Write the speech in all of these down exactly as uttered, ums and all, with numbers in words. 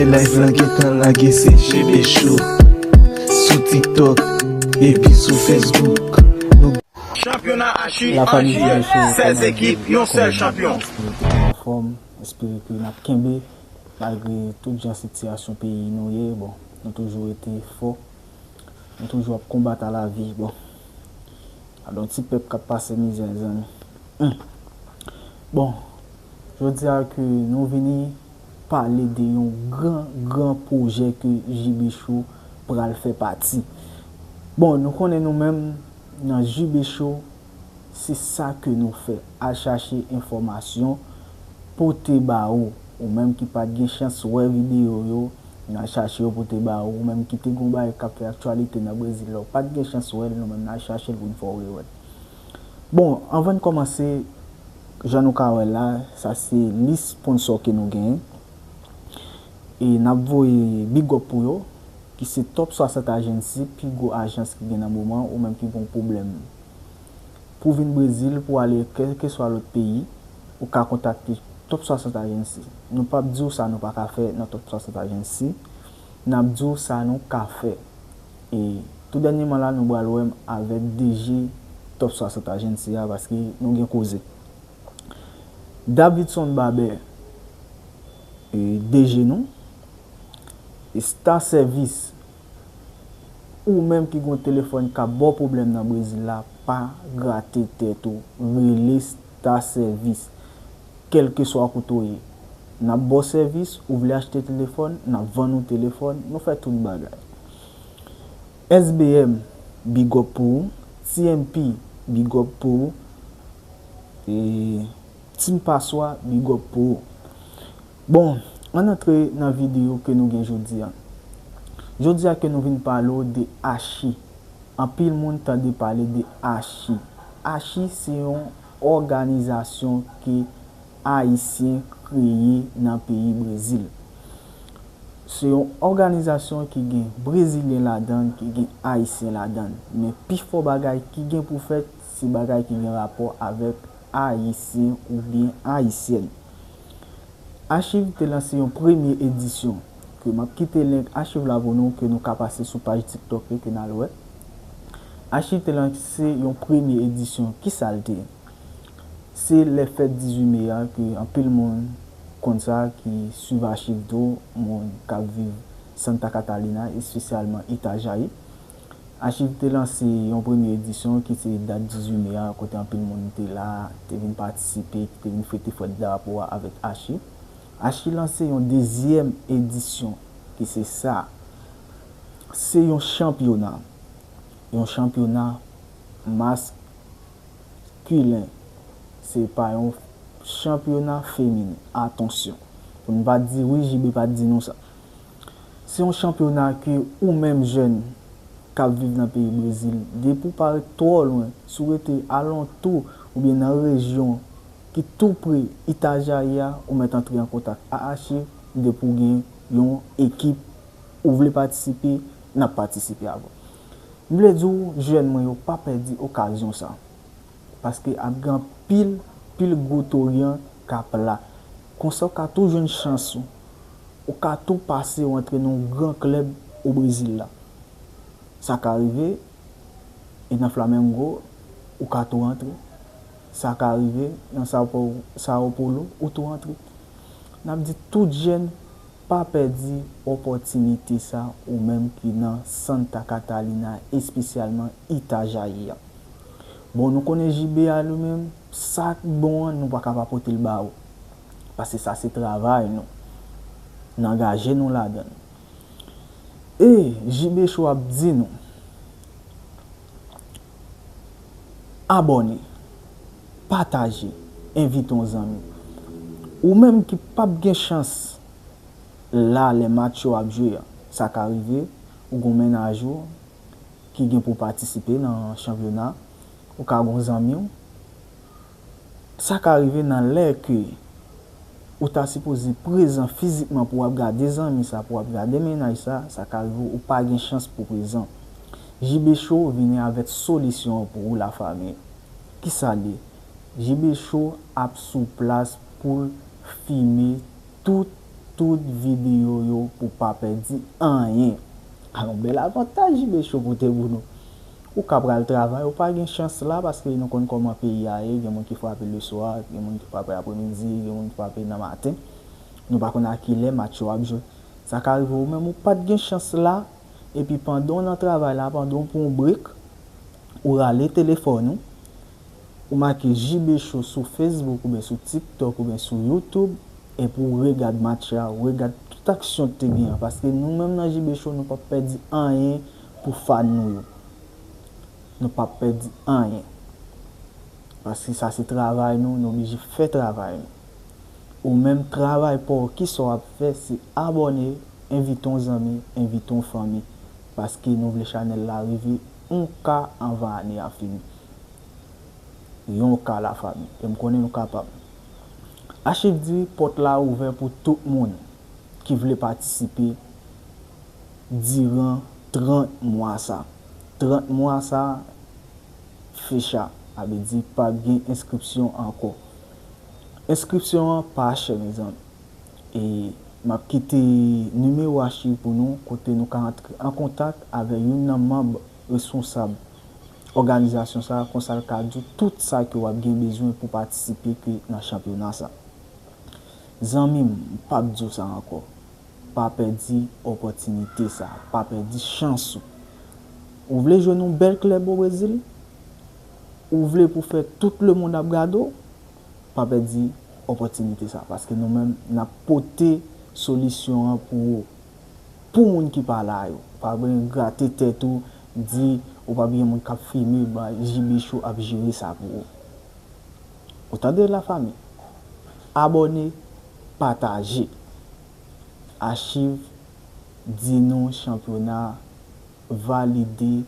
Live lan gentan lage, se J B Show sou TikTok epi sou Facebook. Nou Chanpyona Achi La famille Anjiyè, J B Show, sèz ekip, yon sèl chanpyon. Anfòm, espere ke n ap kenbe malgre tout jan sitiyasyon peyi nou ye. Bon, nou toujou rete fò. Nou toujou ap konbat a lavi. Bon, gadon ti pèp k ap pase mizè, zanmi. Hmm. Bon, jodi a ke nou vini pale de yon gran, gran pwojè ke J B Show pral fè pati. Bon, nou konnen nou menm nan J B Show, se sa ke nou fè. Al chache enfòmasyon, pote ba ou. Ou menm ki pa t gen chans wè videyo yo, n al chache yo pote ba ou. Ou menm ki te gon bagay k ap fè aktyalite nan Brezil la, ou pa t gen chans wè l, nou menm n al chache l pou n fè w rewè l. Bon, anvan n kòmanse, jan nou ka wè la, sa se lis sponsò ke nou genyen. E n ap voye big up pou yo, ki se Top swasant Agency, pi gwo ajans ki gen nan moman, ou menm ki gon pwoblèm pou vin Brezil, pou ale kèlkeswa lòt peyi, ou ka kontakte Top swasant Agency. Nou p ap di w sa nou pa ka fè nan Top swasant Agency. N ap di w sa nou ka fè. E tou dènyeman la, nou pral wè m avèk D G Top swasant Agency a, paske nou gen koze. Davidson Babè, e, D G nou, e Star Service, ou menm ki gon telefòn k ap ba w pwoblèm nan Brezil la, pa grate tèt ou, rele Star Service, kèlkeswa kote w ye. N ap ba w sèvis, ou vle achte telefòn, n ap vann ou telefòn, nou fè tout bagay. S B M, big up pou ou. T M P, big up pou ou. E Team Paswa, big up pou ou. Bon, ann antre nan videyo ke nou gen jodi a. Jodi a ke nou vin pale w de Achi. Anpil moun tande pale de Achi. Achi se yon òganizasyon ke Ayisyen kreye nan peyi Brezil. Se yon òganizasyon ki gen Brezilyen ladan l, ki gen Ayisyen ladan l. Men pifò bagay ki gen pou fèt, se bagay ki gen rapò avèk Ayisyen oubyen Ayisyèn. Achiv te lanse yon premye edisyon, ke m ap kite link achiv la pou nou, ke nou ka pase sou paj TikTok li, ke n al wè. Achiv te lanse yon premye edisyon. Kisa l te ye? Se lè fèt dizuit me a ke anpil moun konn sa, ki swiv Achiv tou, moun k ap viv Santa Catalina, espesyalman Itajaí. Achiv te lanse yon premye edisyon ki se dat dizuit me a, kote anpil moun te la, te vin patisipe, ki te vin fete fèt drapo a avèk Achiv. Achiv lanse yon dezyèm edisyon ki se sa. Se yon chanpyona. Yon chanpyona maskilen. Se pa yon chanpyona feminen. Atansyon. Pou n pa di wi, J B pa t di nou sa. Se yon chanpyona ke ou menm jèn k ap viv nan peyi Brezil, depi w pa ret twò lwen, si w rete alantou oubyen nan rejyon ki tou pre Itajaí a, ou mèt antre an kontak a Achiv, depi w gen yon ekip ou vle patisipe, n ap patisipe avè w. M vle di w, jèn mwen yo, pa pèdi okazyon sa. Paske ap gen anpil, pil gwo toryan k ap la. Konsa w ka tou jwenn chans ou. Ou ka tou pase w antre nan yon gran klèb o Brezil la. Sa ka rive, e nan Flamengo, ou ka tou rantre. Sa ka rive, nan Sao Paulo, Sao Paulo, ou tou rantre. N ap di tout jèn, pa pèdi opòtinite sa, ou menm ki nan Santa Catalina, espesyalman Itajaí a. Bon, nou konnen J B a li menm, sa k bon an, nou pa ka pa pote l ba ou. Paske sa se travay nou. N angaje nou ladan l. E J B Show ap di nou, abòne, pataje, envite yon zanmi. Ou menm ki p ap gen chans la lè match yo ap jwe a, sa ka rive, ou gon mennaj ou ki gen pou patisipe nan chanpyona, ou ka gon zanmi w. Sa ka rive nan lè ke ou ta sipoze prezan fizikman pou w ap gade zanmi sa, pou w ap gade mennaj sa, sa ka rive ou pa gen chans pou prezan. J B Show vini avèk solisyon an pou ou, lafanmi. Kisa l ye? J B Show ap sou plas pou l filme tout, tout videyo yo pou pa pèdi anyen. A yon bèl avantaj J B Show pote pou nou. Ou ka pral travay, ou pa gen chans la, paske nou konn kòman peyi a ye, gen moun ki frape leswa, gen moun ki frape apremidi, gen moun ki frape nan maten. Nou pa konn a kilè match yo ap jwe. Sa ka rive ou menm ou pa t gen chans la, epi pandan w nan travay la, pandan w pran yon break, ou rale telefòn ou, ou make J B Show sou Facebook oubyen sou TikTok oubyen sou YouTube, epi ou regad match la, ou regad tout aksyon k te gen an, paske nou menm nan J B Show, nou p ap pèdi anyen pou fan nou yo. Nou p ap pèdi anyen. Paske sa se travay nou, nou oblije fè travay nou. Ou menm travay pa w, kisa w ap fè, se abòne, envite yon zanmi, envite yon fanmi. Paske nou vle chanèl la rive yon K anvan ane a fini. Yon K la fanmi. E m konnen nou kapab. Achiv di pòt la ouvè pou tout moun ki vle patisipe diran trant mwa sa. Trant mwa sa, fecha, sa vle di p ap gen enskripsyon ankò. Enskripsyon an pa chè, mezanmi. E m ap kite nimewo achiv pou nou, kote nou ka antre an kontak avèk youn nan manm responsab òganizasyon sa a, konsa l ka di w tout sa ke w ap gen bezwen pou patisipe ke nan chanpyona sa a. Zanmi m, m p ap di w sa ankò. Pa pèdi opòtinite sa a. Pa pèdi chans ou. Ou vle jwenn yon bèl klèb o Brezil? Ou vle pou fè tout lemonn ap gade w? Pa pèdi opòtinite sa a. Paske nou menm, n ap pote solisyon an pou ou. Pou moun ki pa la yo. Pa bezwen grate tèt ou, di ou p ap gen moun k ap filme, ba J B Show ap jere sa pou ou. Ou tande lafanmi? Abòne, pataje. Achiv di nou chanpyona valide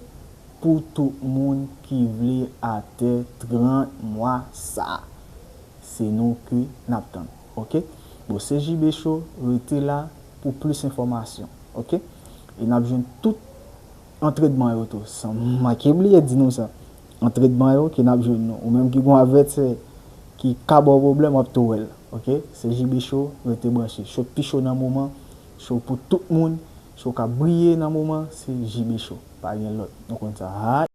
pou tout moun ki vle atè trant mwa sa. Se nou ke n ap tann, oke? Bon, se J B Show, rete la pou plis enfòmasyon, oke? E n ap jwenn tout antrenman yo tou. San manke bliye di nou sa. Antrenman yo ke n ap jwenn nou. Ou menm ki gon avètisè ki ka ba w pwoblèm, w ap tou wè l. Oke? Se J B Show, rete branche. Show k pi cho nan moman, show pou tout moun, show k ap briye nan moman, se J B Show. Pa gen lòt. Nou konn sa.